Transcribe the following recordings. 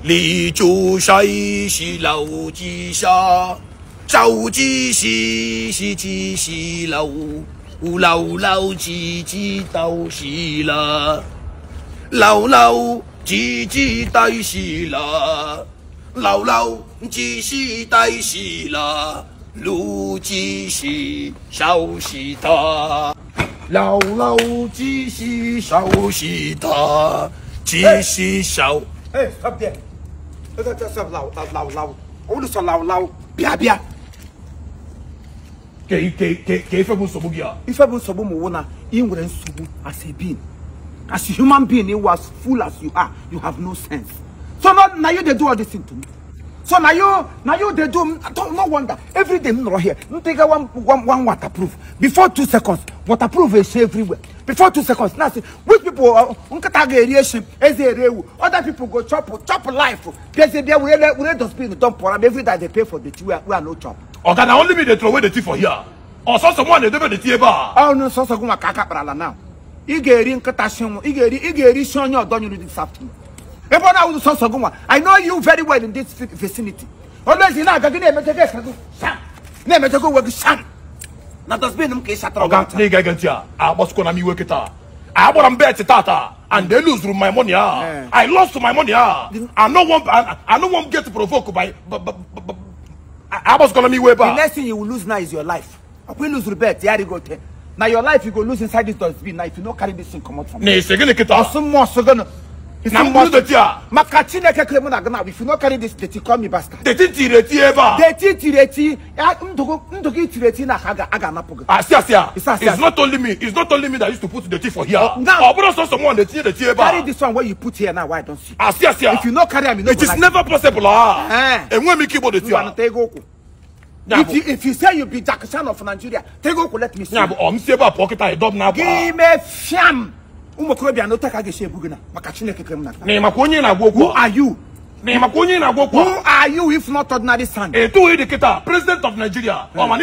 你就晒西老几下，手机西西几西老，老老几几到西了，老老几几带西了，老老几西带西了，路几西小西他，老老几西小西他，几西小。Hey, stop there. 老老老，我都说老老，别别。给ife bụ nsogbu gị a? Ife bụ nsogbu m wụ na ị nwere nsogbu as a being. As a human being, you as fool as you are, you have no sense. So now you they do all this thing to me. So now you they do. No wonder every day I'm here. Take one waterproof. Before 2 seconds, waterproof is everywhere. Before 2 seconds, now see which people other people go chop life. They say they will dustbin dump for every day they pay for the tea we are no chop. Okay, now only me they throw away the tea for here. Or so someone they do the tea bar. Oh no, so so go kaka parala now. I know you very well in this vicinity. Always in and they lose my money. I lost my money. I no one get provoked by. I was gonna be way back. The next thing you will lose now is your life. I will lose Rebet. Now your life you go lose inside this dustbin. Now if you don't carry this thing, come out from here. If you not carry this dirty, call me bastard. It's not only me. It's not only me that used to put the tea for here. Now, someone the tea. Carry this one where you put here now. Why don't see? If you not carry, it is never possible. And when we keep the tea. If you say you be Jackie Chan of Nigeria, take go let me see. Give me fiam. Who are you? Who are you if not ordinary son? President of Nigeria. Mana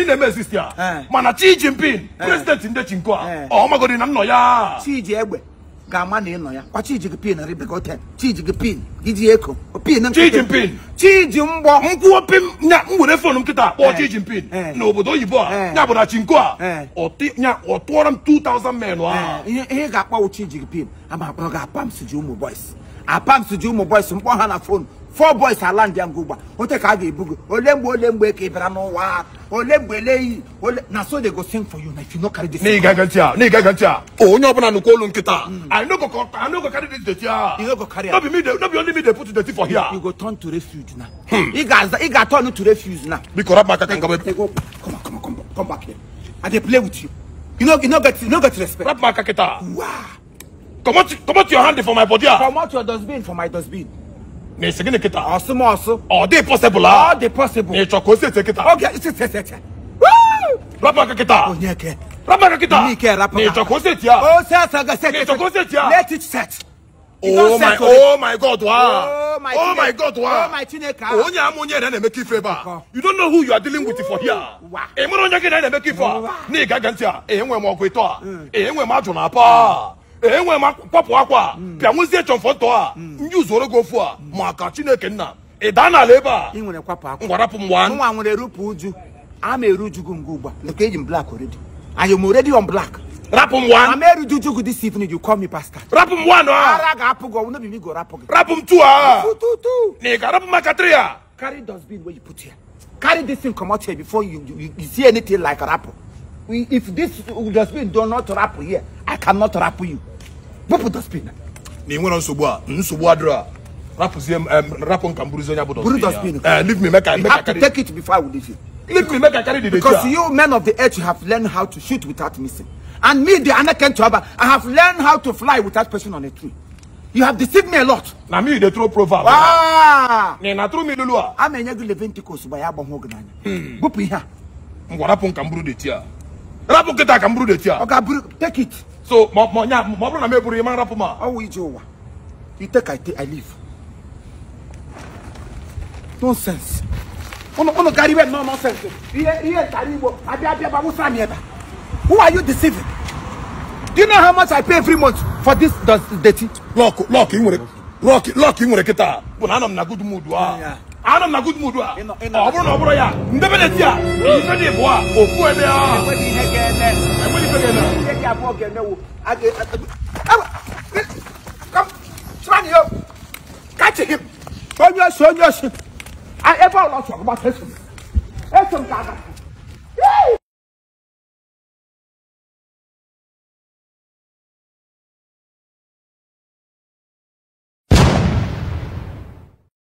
Xi Jinping, President in the Chinkoa. Oh my God, no ya. Xi Jinping. Gama ne no ya. Kwa Xi Jinping na ribe gote. Xi Jinping. Giji eko. Pin. Xi Jinping. Xi Jinping. Nkuo pim nya nwere phone m kita. O Xi Jinping. Na obodo oyibo a. Nya bụ na Chinkoa. Oti nya otuora m 2000 men wa. Ihe ga-akpọ Xi Jinping. Ama akpọ ga apam si ụmụ boys. Apam si ụmụ boys mkpọ ha na phone. 4 boys ala ndị ngugba. Ote ka a ga-ebugo. Ole mgbe ka ị bịara n'ụwa. Ole mgbe leyi. Ole na so they go sing for you na if you no carry this. Ni gagantia, ni gagantia. Onye ọbụla nukwu olu nkịta. I no go carry this dirty. You no go carry. No be me, no be only me they put dirty for here. You go turn to refuge now. You got turn to refuge now. Biko rap maka kan Come on, come back here. I dey play with you. You no get respect. Rap maka kita. Wow. Come out your hand for my body. Come out your dustbin for my dustbin. Awesome. Are they possible? Are they possible? Okay. Let it set. Oh my God, wow. Oh my God, wow. You don't know who you are dealing with for here. Enwe ma kwapụ akwa bịa nwezie chọmfọtọ a ndị usoro go ofu a maka Chineke nna ị daa n'ala ebe a ị nwere kwapụ akwa ngwa rapụ m nwa nwa nwere rupu uju ama eru uju ngwa ugbu a look eji m black already. I am already on black. Rapụ m nwa ama eru uju this evening you call me bastard. Rapụ m nwa a ara ga-apụ gị no be me go rapụ gị. Rapụ m two a two na ị ga-arapụ m aka three a. Carry dustbin where you put here. Carry this thing come out here before you see anything like rapụ. If this dustbin do not wrap here, I cannot wrap you. Put dustbin. Ni nwere nsogbu a, nsogbu adịrọ. Rapụzie m, rapụ nka mburuzi onye bụ dustbin. Leave me make I carry. Take it before I will leave you. Leave me make I carry the dirty. Because you men of the earth, you have learned how to shoot without missing. And me, the Anakin Toba, I have learned how to fly without perching on a tree. You have deceived me a lot. Na me they throw proverb. Ah! Ni na throw me lulu. I'm a nyagu Leviticus by Abba Hogan. Bupu here. Ngwa rapụ nka mburu dirty a. Rapu kita ka mburu dirty a. Okay, take it. So, ma bro na me buru ma rapu ma. Oh, we jowa. You take I leave. Nonsense. Ono carry no nonsense. Here carry bo. Abia ba musa mi eba. Who are you deceiving? Do you know how much I pay every month for this dirty? Lock, Lọk ị nwere kịta bụ na anọ m na good mood a. Anọ m na good mood a. Ọ bụrụ na ọ bụrụ ya, ndebe na-eti a, ife dị bụ a, ofu ebe a. Enweghị ihe ga-eme. Enweghị ife ga-eme. Ihe gị abụọ ga-emewu. A ga Come, Sibani yo. Catch him. Onye osi, onye osi. Ebe ọlọsọ gbata eso m. Eso m ka aga.